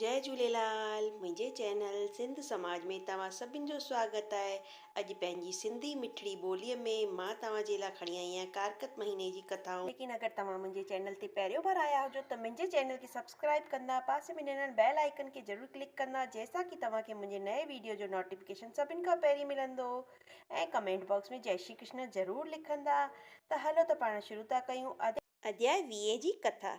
جئي جهوليلال منهنجي چينل سنڌ سماج ۾ توهان سڀن جو سواگت آهي اڄ پنهنجي سنڌي مٺڙي ٻولي ۾ مان توهان جي لاء کڻي آئي آهيان ڪارڪت مهيني جي ڪٿائون. ليڪن اگر توهان منهنجي چينل تي پهريون ڀر آيا هجو ته منهنجي چينل کي سبسڪرائب ڪندا پاسي ۾ ڏنل بيل آئيڪن کي ضرور ڪلڪ ڪندا جنهن سان ڪي توهان کي منهنجي نئين ويڊيو جو نوٽيفڪيشن سڀن کان پهرين ملندو ۽ ڪمينٽ باڪس ۾ جئي شري ڪرشن ضرور لکندا ته هلو ته پاڻ شروع ٿا ڪيون اڌياء ويهين جي ڪٿا.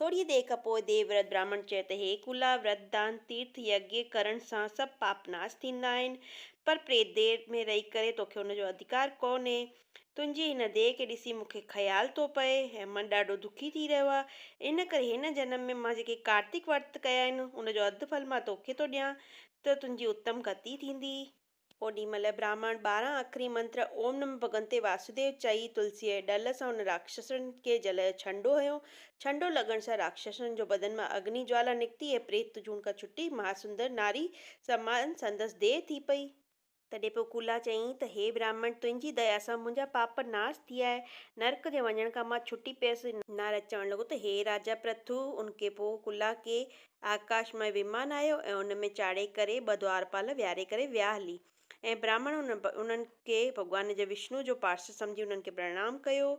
ٿوريء دير کان پوء ديوورت براهمڻ چيو ته هي ڪولا، ورت، دان، تيرٿ، يگيه ڪرڻ سان سڀ پاپ ناس ٿيندا آهن، پر پريت دير ۾ رهي ڪري توکي ان جو اڌڪار ڪونهي. تنهنجي هن ديهه کي ڏسي مون کي خيال ٿو پئي ۽ من ڏاڍو دکي ٿي رهيو آهي. ان ڪري هن جنم ۾ مان جيڪي ڪارتڪ ورت ڪيا آهن، ان جو اڌ ڦل مان توکي ٿو ڏيان ته تنهنجي اتم گتي ٿيندي. اوڏي مھل براھمڻ 12 اکري منتر اوم نمھ ڀڳونتي واسوديو چئي تلسيء جي ڏل سان ان راڪشسن کي جل جو ڇنڊو ھنيو. ڇنڊو لڳڻ سان راڪشسن جو بدن مان اگني جوالا نڪتي ۽ پريت جون کان ڇٽي مھاسندر ناري سمان سندس ديھ ٿي پئي. تڏھن پوء ڪولا چيائين ته ھي براھمڻ تنھنجي ديا سان منھنجا پاپ ناس ٿي آء نرڪ جي وڃڻ کان مان ڇٽي پيس. نارد چوڻ لڳو ته ھي راجا پرٿو ان کي پوء ڪولا کي آڪاش مان ومان آيو ۽ ان ۾ چاڙهي ڪري ٻه دوارپال ويهاري ڪري ويا هلي ۽ براهمڻ انهن کي ڀڳوان جي وشنو جو پارشد سمجهي انهن کي پرڻام ڪيو.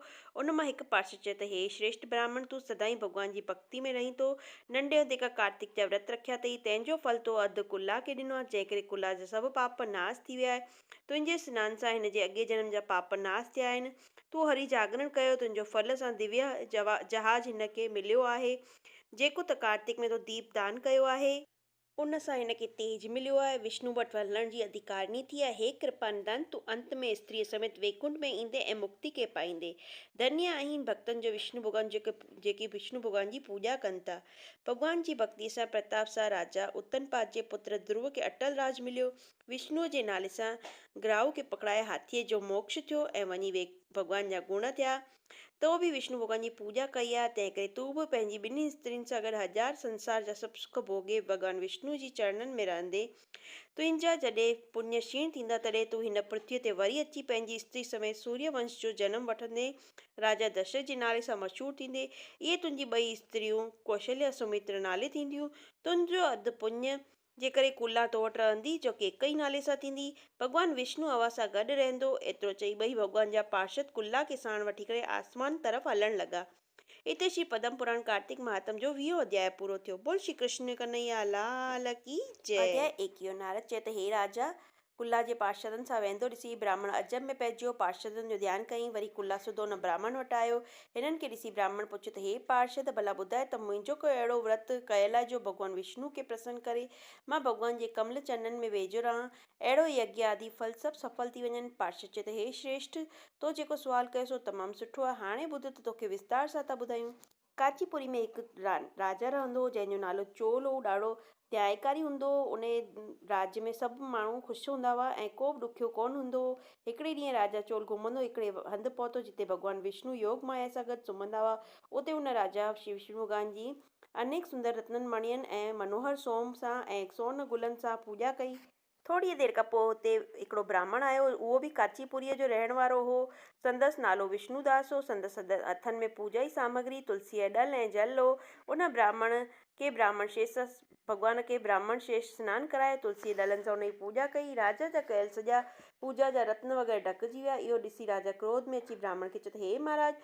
ان مان هڪ پارشد چيو ته هي شريشٽ براهمڻ تون سدائين ڀڳوان جي ڀڳتي ۾ رهين ٿو. ننڍي هوندي کان ڪارتڪ جا ورت رکيا اٿئي، تنهن جو ڦل تو اڌ ڪلا کي ڏنو آهي، جنهن ڪري ڪلا جا سڀ پاپ ناس ٿي ويا آهي. تنهنجي سنان سان هن جي اڳئين جنم جا پاپ ناس ٿيا آهن. تو هري جاگرڻ ڪيو، تنهنجو ڦل سان دويه جهاز هن کي مليو آهي. جيڪو ته ڪارتڪ ۾ تو ديپ دان ڪيو آهي. ان سان هن کي تيج مليو آهي، وشنو وٽ هلڻ جي اڌڪارڻي ٿي آهي. هي ڪرپا ندان، تون انت ۾ استريء سميت ويڪنٺ ۾ ايندين ۽ مڪتي کي پائيندين. ڌنيه آهين ڀڳتن جو وشنو ڀڳوان جيڪي جيڪي وشنو ڀڳوان جي پوڄا ڪن ٿا. ڀڳوان جي ڀڳتيء سان پرتاب سان راجا اتنپات جي پتر ڌرو کي اٽل راج مليو. وشنوء جي نالي سان گراهه کي پڪڙائي هاٿيء جو موڪش ٿيو ۽ وڃي ڀڳوان جا گڻ ٿيا. تو به وشنو ڀڳوان جي پوڄا ڪئي آهي، تنهنڪري تون به پنهنجي ٻنهي استرين سان گڏ هزار سنسار جا سڀ سک ڀوڳي ڀڳوان وشنو جي چرڻن ۾ رهندين. تنهنجا جڏهن پڃ ڪشيڻ ٿيندا، تڏهن تون هن پرٿويء تي وري اچي پنهنجي استري سميت سوريه ونش جو جنم وٺندين. راجا دشرٿ جي نالي سان مشهور ٿيندين. اهي تنهنجي ٻئي استريون ڪوشليا ۽ سمتر نالي ٿينديون. تنهنجو اڌ پڃ جي ڪري ڪلا تو وٽ رهندي، جو ڪيڪئي نالي سان ٿيندي. ڀڳوان وشنو اوهان سان گڏ رهندو. ايترو چئي ٻئي ڀڳوان جا پارشد ڪلا کي ساڻ وٺي ڪري آسمان طرف هلڻ لڳا. اتي شري پدم پراڻ ڪارتڪ مهاتم جو ويهون اڌياء پورو ٿيو. بول شري ڪرشن ڪنهيا لال ڪي جئه. اڌياء ايڪيهون نارد چيو ته هي راجا! ڪلا جي پارشدن سان ويندو ڏسي براهمڻ عجب ۾ پئجي ويو. پارشدن جو ڌيان ڪيائين. وري ڪلا سڌو ان براهمڻ وٽ آيو. هنن کي ڏسي براهمڻ پڇيو ته هي پارشد! ڀلا ٻڌاء ته منهنجو ڪو اهڙو ورت ڪيل آهي جو ڀڳوان وشنو کي پرسن ڪري مان ڀڳوان جي ڪمل چرنن ۾ ويجهو رهان. اهڙو يگيه آدي ڦل سڀ سڦل ٿي وڃن. پارشد چيو ته هي شريشٺ! تو جيڪو سوال ڪيو سو تمام سٺو آهي. هاڻي ٻڌ ته توکي وستار سان ٿا ٻڌايون. ڪانچيپوري ۾ هڪ راجا رهندو هو، جنهن جو نالو چول هو. ڏاڍو ديائڪاري هوندو هو. ان راڄ ۾ سڀ ماڻهو خوش هوندا هئا ۽ ڪو به ڏکيو ڪونه هوندو هو. هڪڙي ڏينهن راجا چول گهمندو هڪڙي هنڌ پهتو، جتي ڀڳوان وشنو يوگ مايا سان گڏ سمهندا هئا. اتي هن راجا شري وشنو ڀڳوان جي انيڪ سندر رتنن مڻين ۽ منوهر سوم سان ۽ سون گلن سان پوڄا ڪئي. ٿوريء دير کان پوء اتي هڪڙو براهمڻ آيو. اهو به ڪانچيپوريء جو رهڻ وارو هو. سندس نالو وشنو داس هو. سندس هٿن ۾ پوڄائي سامگري، تلسيء جو ڏل ۽ جل هو. ان براهمڻ کي براهمڻ شيش ڀڳوان کي براهمڻ شيش سنان ڪرايو. تلسيء جي ڏلن سان ان جي پوڄا ڪئي. راجا جا ڪيل سڄا پوڄا جا رتن وغيره ڍڪجي ويا. اهو ڏسي راجا ڪروڌ ۾ اچي براهمڻ کي چيو ته هي مهاراج!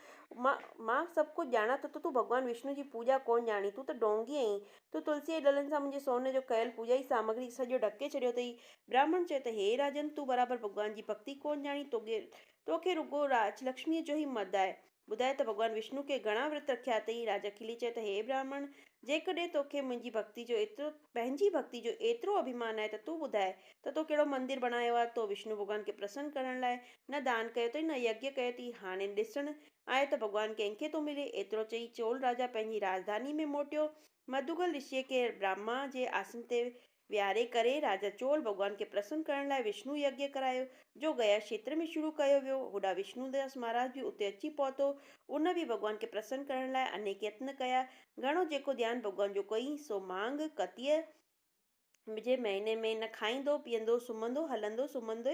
مان سڀ ڪجهه ڄاڻان ٿو ته تون ڀڳوان وشنو جي پوڄا ڪونه ڄاڻين. تون ته ڍونگي آهين. تو تلسيء جي ڏلن سان منهنجي سون جو ڪيل پوڄائي سامگري سڄو ڍڪي ڇڏيو اٿئي. براهمڻ چيو ته هي راجن! تون برابر ڀڳوان جي ڀڳتي ڪونه ڄاڻين، توکي رڳو راج لڪشميء جو ئي مد آهي. ٻڌاء ته ڀڳوان وشنو کي گهڻا ورت رکيا اٿئي؟ راجا کلي چيو ته هي براهمڻ! جيڪڏهن توکي منهنجي ڀڳتي جو ايترو پنهنجي ڀڳتي جو ايترو اڀيمان آهي ته تون ٻڌاء ته تو ڪهڙو مندر بڻايو آهي؟ تو وشنو ڀڳوان کي پرسن ڪرڻ لاء نه دان ڪيو اٿئي نه يگيه ڪيو اٿئي. هاڻي ڏسڻ آيو ته ڀڳوان ڪنهن کي ٿو ملي؟ ايترو چئي چول راجا پنهنجي راڄڌاني ۾ موٽيو. مڌوگل رشيء کي برهما جي آسن تي ويهاري ڪري راجا چول ڀڳوان کي پرسن ڪرڻ لاء وشنو يگيه ڪرايو، جو گيا کيتر ۾ شروع ڪيو ويو. هوڏانهن وشنوداس مهاراج به اتي اچي پهتو. ان به ڀڳوان کي پرسن ڪرڻ لاء انيڪ يتن ڪيا. گهڻو جيڪو ڌيان ڀڳوان جو ڪيائين، سو مانگ، ڪتيء، جي مهيني ۾ نه کائيندو پيئندو سمهندو هلندو سمهندي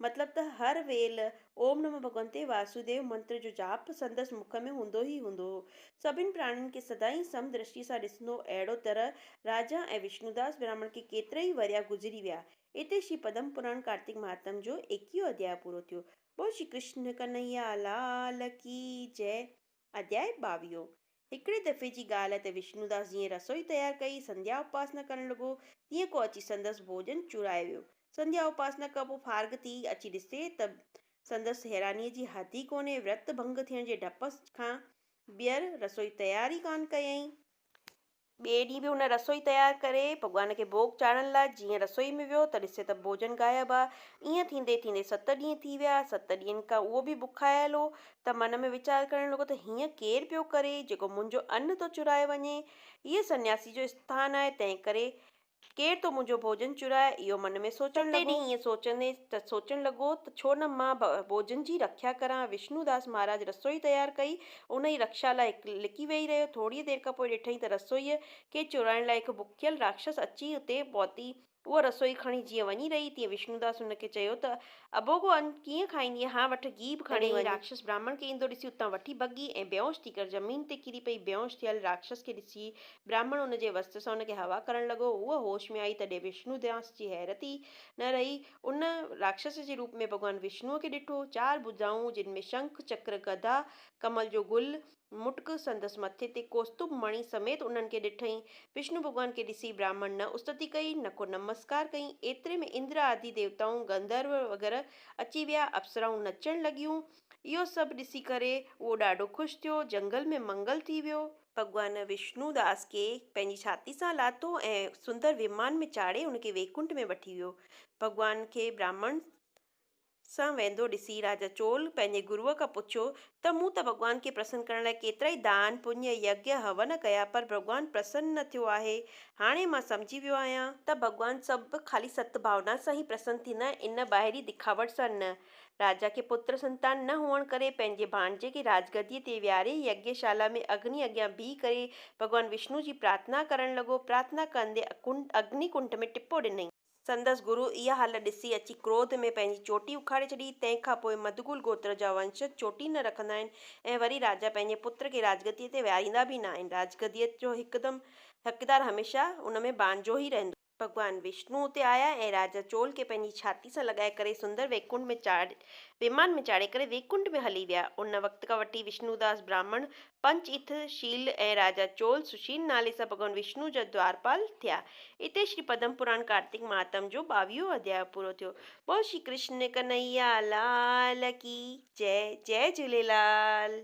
مطلب ته هر ويل اوم نمو ڀڳونتي واسوديو منتر جو جاپ سندس مک ۾ هوندو ئي هوندو هو. سڀن پراڻين کي سدائين سم درشٽي سان ڏسندو هو. اهڙو طرح راجا ۽ وشنوداس براهمڻ کي ڪيترائي ورهيه گذري ويا. اتي شري پدم پراڻ ڪارتڪ مهاتم جو ايڪيهون اڌياء پورو ٿيو. بول شري ڪرشن ڪنهيا لال ڪي جئه. اڌياء ٻاويهون، هڪڙي دفعي جي ڳالهه آهي ته وشنوداس جيئن رسوئي تيار ڪئي، سنڌيا اپاسنا ڪرڻ لڳو، تيئن ڪو اچي سندس ڀوڄن چورائي ويو. سنڌيا اپاسنا کان پوء فارغ ٿي اچي ڏسي ته سندس حيرانيء جي حد ئي ڪونهي، ورت ڀنگ ٿيڻ جي ڊپ کان ٻيهر رسوئي تيار ئي ڪانه ڪيائين. ٻئي ڏينهن به هن رسوئي تيار ڪري ڀڳوان کي ڀوڳ چاڙهڻ لاء جيئن رسوئي ۾ ويو ته ڏسي ته ڀوڄن غائب آ. ائين ٿيندي ٿيندي ست ڏينهن ٿي ويا. ست ڏينهن کان اهو به بکايل هو ته من ۾ ويچار ڪرڻ لڳو ته هيئن ڪير پيو ڪري جيڪو منهنجو ان ٿو چورائي وڃي. هيء سنياسي جو اسٿان آهي تنهن ڪري ڪير ٿو منهنجو ڀوڄن چورائي؟ اهو من ۾ سوچڻ لڳو. ستين ڏينهن ائين سوچندي ته سوچڻ لڳو ته ڇو نه مان ڀوڄن جي رکيا ڪران. وشنو داس مهاراج رسوئي تيار ڪئي. ان ئي رکشا لاء لڪي ويهي رهيو. ٿوريء دير کان پوء ڏٺائين ته رسوئيء کي چورائڻ لاء هڪ بکيل راڪشس اچي اتي پهتي. اها رسوئي کڻي جيئن وڃي رهي، تيئن وشنوداس هن کي چيو ته، اڀوڳو ان ڪيئن کائيندينء؟ هان وٺ گيهه به کڻي وڃ. راڪشس براهمڻ کي ايندو ڏسي اتان وٺي ڀڳي ۽ بيهوش ٿي ڪري زمين تي ڪري پئي. بيهوش ٿيل راڪشس کي ڏسي براهمڻ ان جي وستر سان ان کي هوا ڪرڻ لڳو. هوء هوش ۾ آئي تڏهن وشنوداس جي حيرت ئي نه رهي. ان راڪشس جي روپ ۾ ڀڳوان وشنوء کي ڏٺو. چار ڀجائون، جن ۾ شنک، چڪر، گدا، ڪمل جو گل، مٽڪ، سندس مٿي تي ڪوستوڀ مڻي سميت انهن کي ڏٺئين. وشنو ڀڳوان کي ڏسي براهمڻ نه استتي ڪئي، نه ڪو نمسڪار ڪئين. ايتري ۾ اندر آدي ديوتائون، گنڌرو وغيره اچي ويا، اپسرائون نچڻ لڳيون. اهو سڀ ڏسي ڪري اهو ڏاڍو خوش ٿيو، جنگل ۾ منگل ٿي ويو. ڀڳوان وشنو داس کي پنهنجي ڇاتي سان لاٿو ۽ سندر ومان ۾ چاڙهي ان کي ويڪنٺ ۾ وٺي ويو. ڀڳوان کي براهمڻ سان ويندو ڏسي راجا چول پنهنجي گروء کان پڇيو ته مون ته ڀڳوان کي پرسن ڪرڻ لاء ڪيترائي دان، پڃ، يگيا، هون ڪيا پر ڀڳوان پرسن نه ٿيو آهي. هاڻي مان سمجهي ويو آهيان. ته ڀڳوان سڀ خالي ست ڀاونا سان ئي پرسن ٿيندا آهن ان ٻاهرين دکاوٽ سان نه. راجا کي پتر سنتان نه هئڻ ڪري پنهنجي ڀاڻجي کي راجگديء تي ويهاري يگيه شالا ۾ اگني اڳيان بيهي ڪري ڀڳوان وشنو جي پرارٿنا ڪرڻ لڳو. پرارٿنا ڪندي اگني ڪنڊ ۾ ٽپو ڏنائين. سندس گرو اها حالت ڏسي اچي ڪروڌ ۾ پنهنجي چوٽي اکاڙي ڇڏي. تنهن کان پوء مدگل گوتر جا ونشج چوٽي نه رکندا آهن ۽ وري راجا پنهنجي پتر کي راجگديء تي ويهاريندا به نه آهن. راجگديء جو هڪدم حقدار هميشه ان ۾ ڀاڻجو ئي رهندو. ڀڳوان وشنو اتي آيا ۽ راجا چول کي پنهنجي ڇاتي سان لڳائي ڪري سندر ويڪنٺ ۾ چاڙهي ويمان ۾ چاڙهي ڪري ويڪنٺ ۾ هلي ويا. ان وقت کان وٺي وشنوداس براهمڻ پنچ اٿ شيل ۽ راجا چول سشيل نالي سان ڀڳوان وشنو جا دوارپال ٿيا. اتي شري پدم پراڻ ڪارتڪ مهاتم جو ٻاويهون اڌياء پورو ٿيو. بول شري ڪرشن ڪنهيا لال ڪي جئه جئه جهوليلال.